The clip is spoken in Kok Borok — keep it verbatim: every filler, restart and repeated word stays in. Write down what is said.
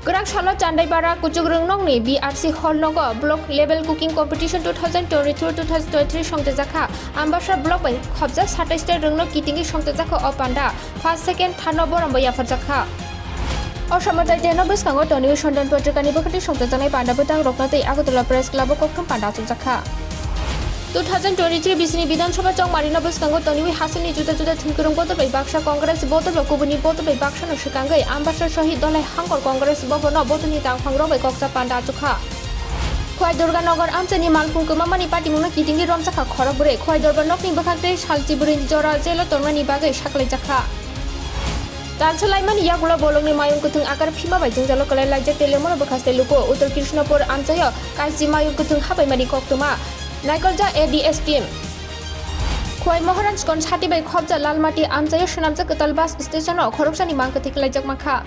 Kwrak salo Chandaibara Kuchukrwngnokni B R C hall nogo Block Level Cooking Competition two thousand twenty-two two thousand twenty-three songchajakha. Ambassa block bai khobjak satais ta rwngnok kitingwi songchajakha o panda. First, second, third no borom bai yapharjakha. O somotai teno bwskango toniwi Sondan Patrikani bwkhati songchajaknai panda bwtang rokno tei Agartala Press Club o kokthum panda achukjakha. Two thousand twenty-three bisini Bidhan Sabha chongmarino bwskango toniwi hasteni juda juda thwngkwrwng bodol bai baksa Congress bodol bo kubuni bodol bai baksano swkangwi Ambassa Shahid Dolai Hangkor Congress Bhavan o bodolni tangphang rok bai koksa panda achukha. Khwai Durga Nagar amchaini malkhung kwmamani patimungno kitingwi romjakha khorok bwrwi. Khwai Durga nokni bwkhak tei salchi bwrwini jora jail o tongmani bagwi saklaijakha. Talsa laimani yagulo bolongni mayung kwthwng akar phima bai jwngjalo kwlai laijak tei lemano bwkhaste luku. Uttar Krishnapur amchaio kaisi mayung kwthwng habaimani koktwma. Naikolja A D S team. Khwai Maharajganj sati bai khobja Lalmati amchaio swnamjak kwtal bus station o khoroksani mang kwthwi kwlaijak mankha.